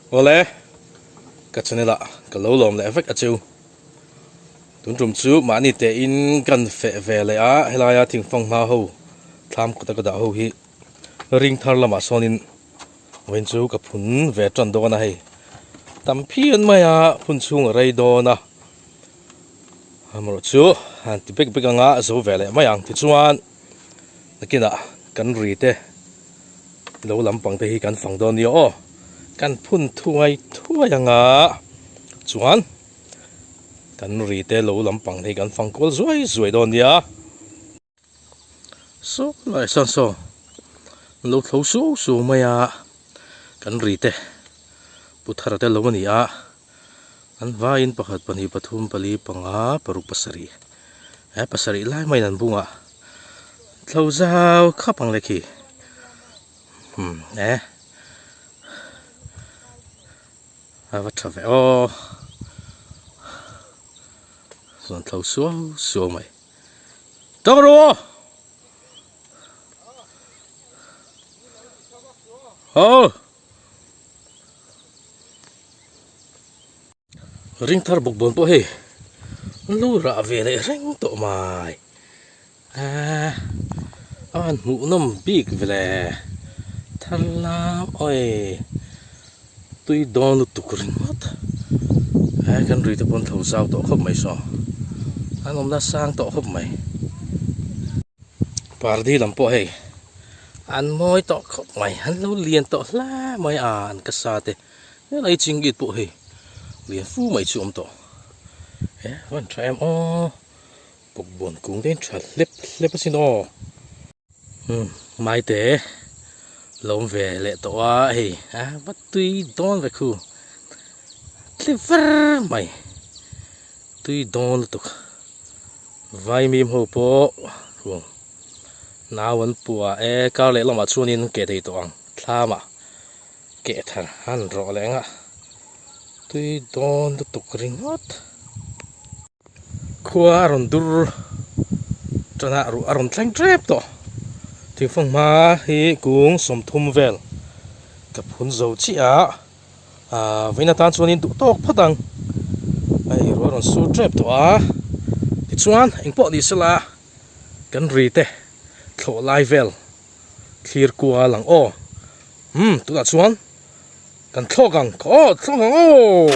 Awle, ka channel ah ka lo lawm leh vek a cheu. Tun tum chu mahni te in kan feh ve leh a, helaia thingfang hma ho thlam kawta ka dah ho hi ring thar lamah sawnin vawiin chu ka phun ve tan dawn a hei. Tam phian mai a, phun chhung a rei dawn a. Amaherawh chu han ti bek bek anga zo ve leh mai ang tichuan nakinah kan ri te lo lampang te hi kan fang dawn nia aw kan phun thuai thuai anga chuan kan ri te lo lampang te hi kan fang kual zuai zuai dawn nia. Saw lai sawn saw an lo thlo suau suau mai a kan ri te pu thara te lo a ni a an vaiin pakhat pahnih pathum pali panga paruk pasarih he pasarih lai maiin an bung a thlo zau khap ang le khi umm e a va tha ve aw chuan thlo suau suau mai. Tawng ru aw. Aw. Ring thar bawk bawn pawh hei lu rah ve leh reng tawh mai. Aaa a han hmuh nawm bik ve le. Thar lam awi tui dawn lutuk ringawt. He kan ri te pawn tho zau tawh khawp mai saw. An awmna sang tawh khawp mai. Pardi lam pawh hei an mawi tawh khawp mai an lo lian tawh hle mai a an ka sa te helai chingit pawh hei lian fu mai chu awm tawh. He van tha em aw bawkbawn kung te hi tha hlep hlep asin aw. Umm maite lo awm ve leh tawh a hei a va tui dawn ve khu tli ver mai tui dawn lutuk vaimim ho pawh khu nau an pua e kar leh lamah chuanin ke thei tawh ang thlamah keh thar han rawh leh ang a tui dawn lutuk ringawt. Khua a rawn dur tan a ruah a rawn thleng tep tawh thingfang hma hi kung 30 vel ka phun zo chiah a ahh vawiin atan chuanin duh tawk phawt ang hei ruah a rawn sur tep tawh a tichuan engpawh ni sela kan ri te thlawh lai vel thlir kual ang aw umm tunah chuan. Kan thlawk ang aw thlawk ang aw.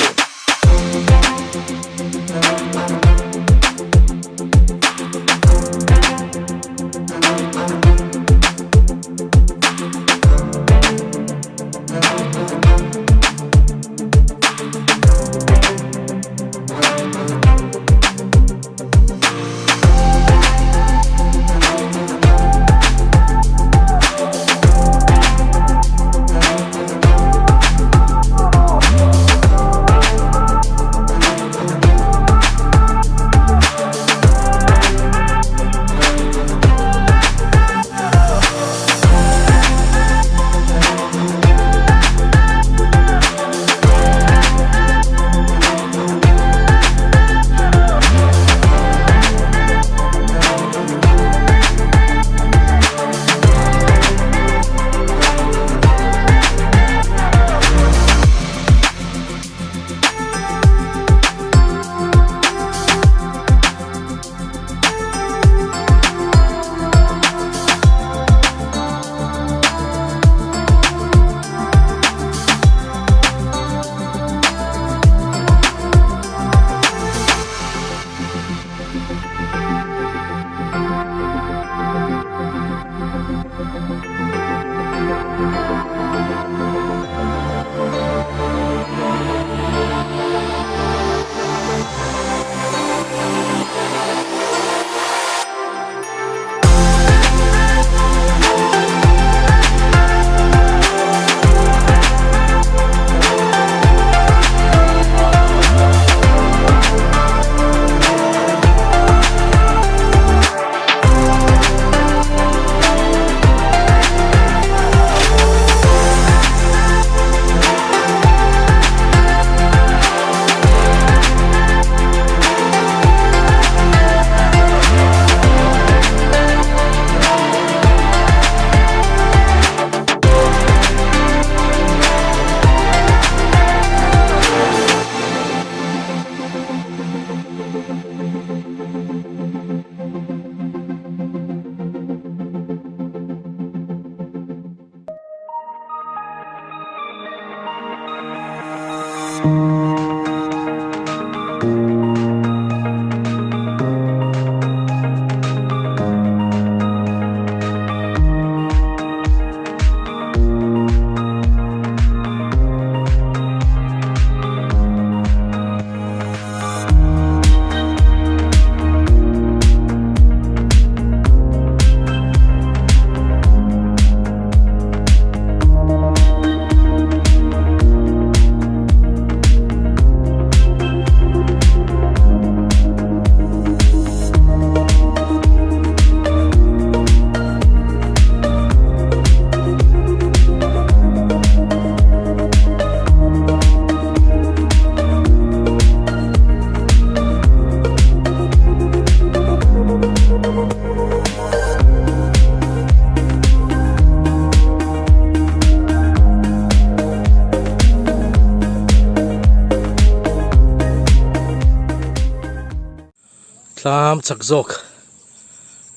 Tlam chak zawk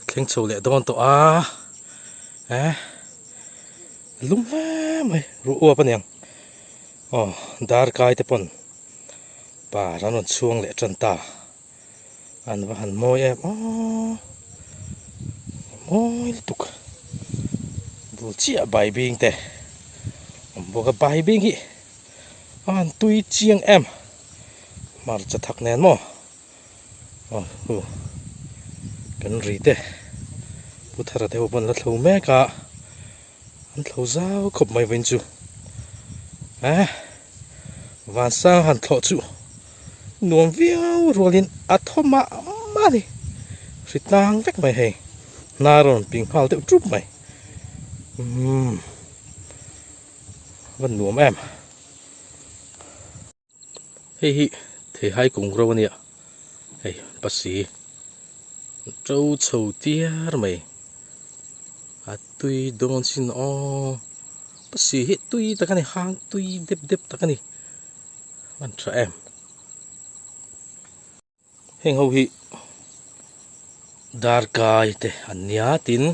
thleng chho leh dawn tawh a eh lum hle mai ruh uap aniang aw dar kai te pawn par an rawn chhuang leh tan ta. An va han mawi em aw mawi lutuk bul chiah baibing te awm bawk a baibing hi a han tui chiang em hmarcha thak nen maw aw hu kan ri te pu thara te ho pawn an la thlo mek a an thlo zau khawp mai vawiin chu eh. Vansang han thlawh chu nuam viau rualin a thaw mah mah a ni. Hri tlang vek mai hei. Hnar a rawn ping nghal deuh tup mai. Umm va nuam em. Hei hi theihai kung ro a nia. Hei pasi to chho tiar mai. A tui dawn sin aw. Pasi hi tui tak a ni hang tui dep dep tak a ni. A tha em. Heng ho hi darkai te an nia tin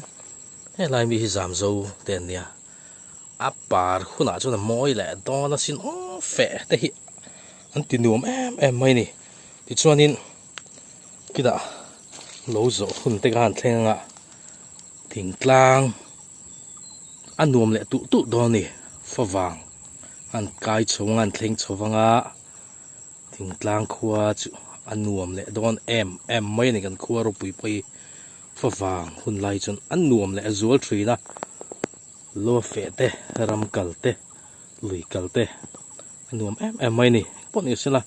helai mi hi zamzo te an nia. A par hunah chuan a mawi leh dawn a sin aw feh te hi an ti nuam em em mai a ni. Tichuanin kinah lo zawh hun te kha an thleng anga thingtlang a nuam leh tuh tuh dawn a ni. Favang an kai chho anga an thleng chho vanga thingtlang khua chu a nuam leh dawn em em mai a ni kan khua ropui pawh hi favang hun lai chuan a nuam leh a zual thin a. Lo feh te, ram kal te, lui kal te a nuam em em mai a ni. Pawh ni sela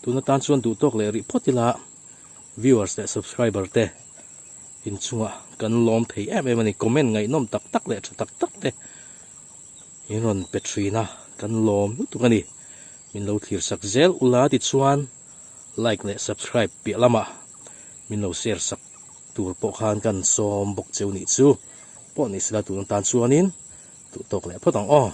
tun atan chuan duh tawk leh rih phawt ila viewers leh subscriber te inchungah kan lawm thei em em a ni. Comment ngaihnawm tak tak leh tha tak tak te in rawn pe thin a, kan lawm lutuk a ni. Min lo thlir sak zel ula tichuan like leh subscribe piah lamah min lo share sak tur pawh khan kan sawm bawk cheu nih chu. Pawh ni sela tun atan chuanin duh tawk leh phawt ang aw.